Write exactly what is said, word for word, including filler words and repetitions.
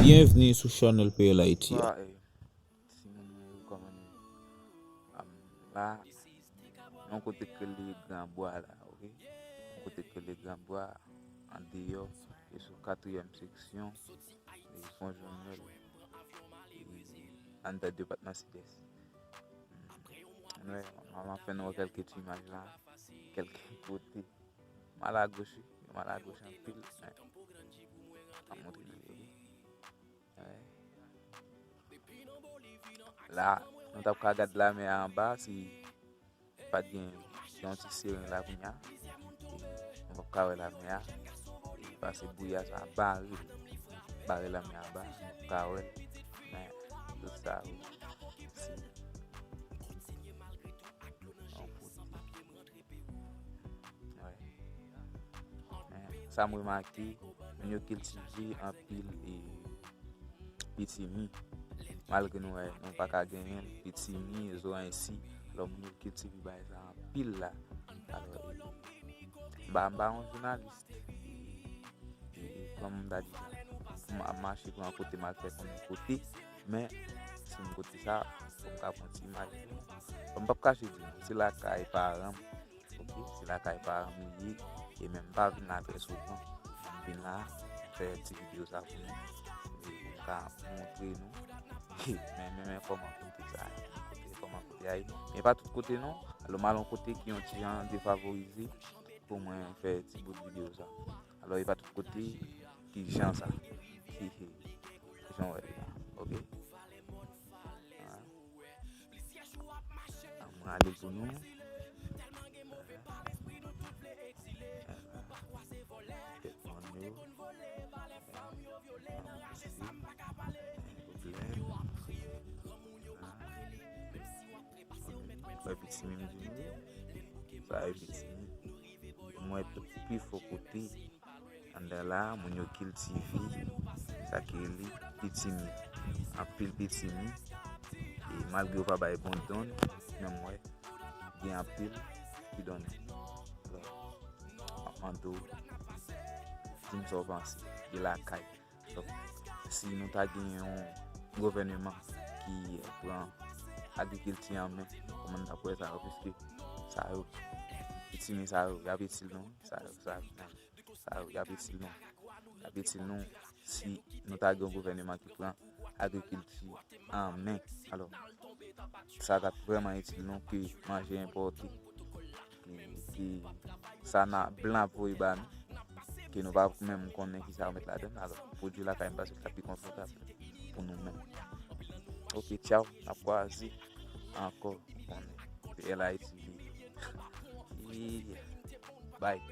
Byenvni sou chanèl P L Haiti a. Bonswa, eh, timoun mwen yo, kòman nou ye? Am, la, yon kote k rele Gran Bwa la, oke? Yon kote k rele Gran Bwa, andeyò, e sou katriyèm seksyon, e Fon Jonnèl, e anndan depatman Sidès. Anyway, m ap fè nou wè kèlke ti imaj la, kèlke kote. Mal a goch, wi. Yo mal a goch anpil, men m ap montre nou yo, wi. Wi. La, nou t ap ka gad lamè a anba si pa t gen yon ti seren la kounye a. Nou p ap ka wè lamè a. E pase bouya sa bare, bare lamè a anba, nou p ap ka wè l. Men, tout sa, wi. Se yon kote. Wi. Men, sa m remake, moun yo kiltive anpil e pitimi. Malgre nou wè, nou pa ka genyen l, pitimi, zoranj si, alò moun yo kiltive bagay sa anpil la. Alò, e, m pa, m pa yon jounalis. E, e, kòman m ta di sa? M ap mache pou yon kote, m al fè konnen kote, men si m kote sa, fò m ka pran ti imaj. Bon, m p ap kache di nou, se lakay paran m, oke? Se lakay paran m li ye, e menm m pa vin la trè souvan. M vin la, fè ti videyo sa pou nou, e pou m ka montre nou. Men, men, men kòman kote sa ye, kote, kòman kote a ye. Men pa tout kote non, alò m al yon kote ki yon ti jan defavorize pou mwen fè ti bout videyo sa. Alò, e pa tout kote ki jan sa. Jan w wè li la. Oke? An. An, mwen ale pou nou. Tèt mòn yo. Pwoblèm. An. Wè pitimi m di nou. Sa e pitimi. Mwen pi fò kote. Anndan la, moun yo kiltive sa ki rele pitimi. Anpil pitimi. E malgre yo pa bay bon donn, men m wè gen anpil ki donnen. Alò, m ap mande w, di m sa w panse de lakay. Donk, si nou ta gen yon gouvèneman ki pran agrikilti an men, kòman n t ap wè sa yo, piske sa yo, pitimi sa yo, y ap itil nou, sa yo, sa yo. Sa yo, y ap itil nou. Y ap itil nou si nou ta gen yon gouvèneman ki pran agrikilti an men. Alò, sa t ap vrèman itil nou ke manje enpòte. Ki, ki sa na blan ap voye ba nou. Ke nou pa menm konnen ki sa yo met ladan. Alò, pwodui lakay m panse ki t ap pi konfòtab pou nou menm. Oke, tchaw, n ap kwaze ankò. Konnen, se L I T V. Yeah. Bye.